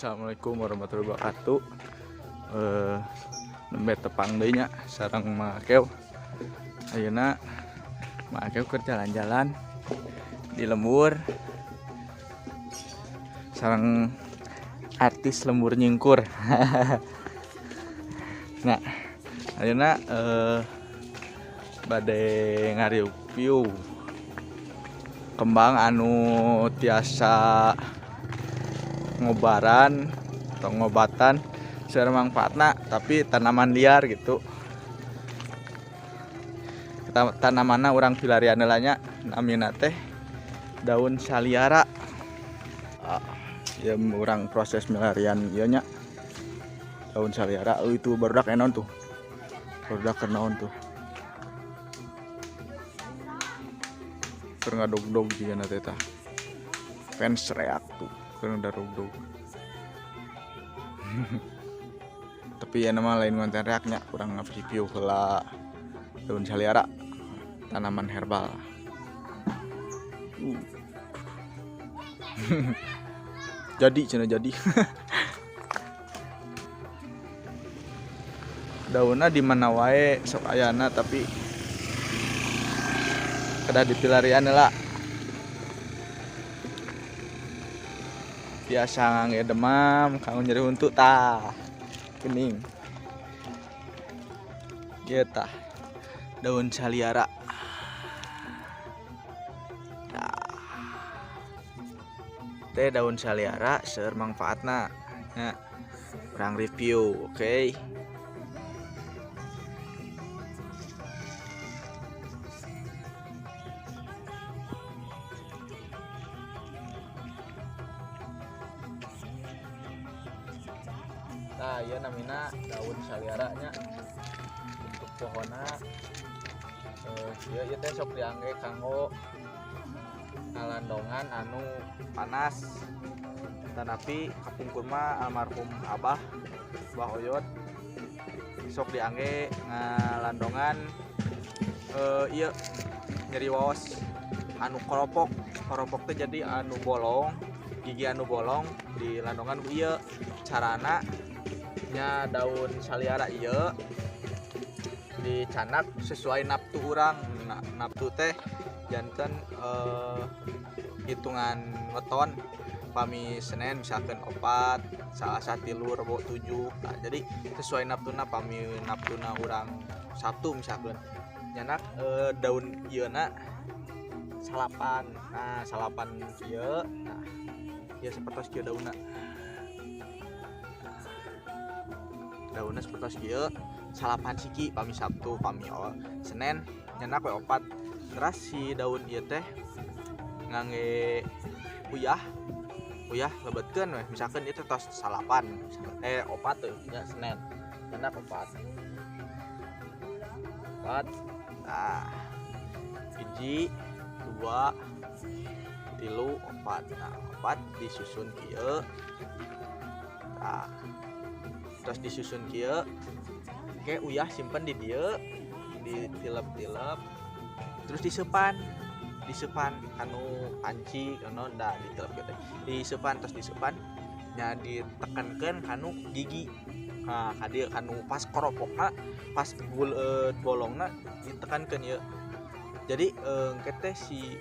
Assalamualaikum warahmatullahi wabarakatuh. Nembe tepang deui nya sareng Mang Akew. Ayeuna Mang Akew keur jalan-jalan di lembur sareng artis lembur nyingkur. Nah, ayeuna bade ngareview kembang anu tiasa ngobaran atau ngobatan secara manfaatna tapi tanaman liar gitu. Tanamanna urang pilarian heula nya, namina teh daun saliara. Ya urang proses milarian ieu nya. Daun saliara, oh, itu barudak enon tuh. Barudak kenaon tuh. Keur ngadog-dog jiga na teh tah. Fans reak tuh keur ngadog-dog. Tapi ya nama lain konten reaknya, kurang nge-review heula daun saliara, tanaman herbal. Jadi cenah jadi. Daunna di mana wae sok ayana tapi kedah dipilarian heula. Biasa ngangge demam, kanggo nyeri huntu tah. Kening. Ieu tah daun saliara. Tah. Teh daun saliara seueur mangfaatna. Nya urang review, oke. Okay? Nah, ieu namina daun saliara nya. Bentuk pohonna ieu teh sok diangge kanggo ngalandongan anu panas. Tanapi kapungkur mah almarhum Abah, Abah Oyot sok diangge ngalandongan ieu nyeri waos anu koropok. Koropok teh jadi anu bolong, gigi anu bolong di landongan ku ieu. Carana nya daun saliara ieu dicanak sesuai naftu urang. Naftu teh janten hitungan weton pami Senin misalkan 4, Salasa 3, Rebo 7. Nah, jadi sesuai naftuna, pami naftuna urang Sabtu misalkan nyanak daun ieu na salapan. Nah, salapan ieu. Nah, ieu sapertos kieu daunna. Daunna sapertos kieu, salapan siki pami Sabtu, pami Senin nyanak we 4. Terus si daun ieu teh ngangge uyah, uyah lebetkeun we, misalkan ieu teh tos salapan, 4 tuh nya Senin nyanak 4. 4. Nah, 1, 2, 3, 4. Nah, 4 disusun kieu. Nah, terus disusun kieu. Oke, uyah simpen di dieu, ditilep-tilep. Terus disepan, disepan kanu panci kanu nda ditilep kieu teh. Disepan terus disepan nya ditekankeun kanu gigi. Nah, ka dieu kanu pas koropokna, pas bolongna ditekankeun ieu. Jadi engke teh si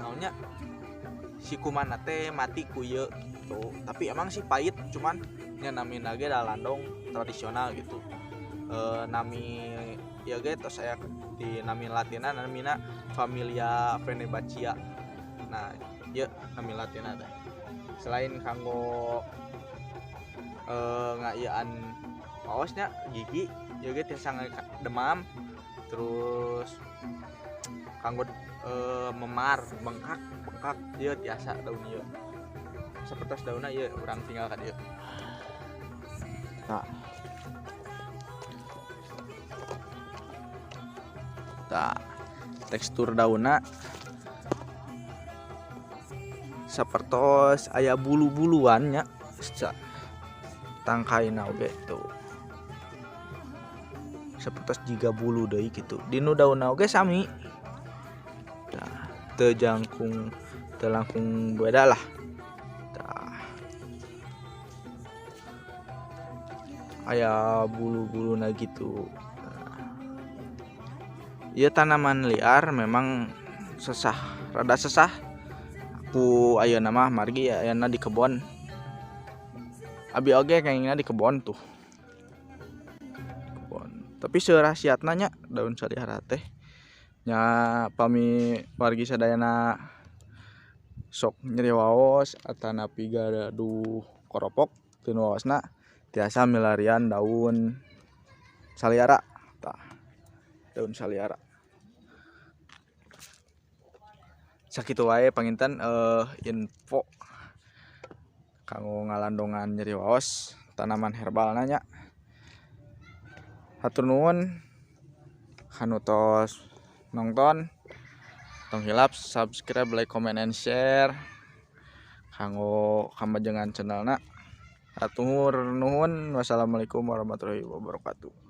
naonnya si kumanna teh mati ku ieu gitu. Tapi emang sih pahit, cuman nya namina ge da landong tradisional gitu. Nami ieu ge tos aya di nami latina namina familia Fabaceae. Nah, ieu nami latina teh. Selain kanggo ngaieuan waosnya gigi, ieu ge tiasa demam, terus kanggo memar, bengkak, bengkak ieu tiasa daun ieu. Sapertos daunna ieu urang tinggal ka dieu. Tah. Tah, tekstur daunna sapertos aya bulu-buluan nya. Tangkaina oge tuh. Sapertos jiga bulu deui kitu. Dinu daunna oge sami. Tah, teu jangkung, teu langkung beda lah. Tah. Aya bulu-buluna gitu. Nah, ieu tanaman liar memang sesah, rada sesah ku ayeuna mah margi ayeuna di kebon. Abi oge kayaknya di kebon tuh. Kebon. Tapi seueur khasiatna nya daun saliara teh. Nya pami wargi sadayana sok nyeri waos atanapi gaduh koropok teu waosna tiasa milarian daun saliara. Tah, daun saliara. Sakitu wae panginten info kanggo ngalandongan nyeri waos tanaman herbal nya. Hatur nuhun kanu tos nonton. Tong hilap subscribe, like, comment, and share kanggo kamajengan channelna. Hatur nuhun. Wassalamualaikum warahmatullahi wabarakatuh.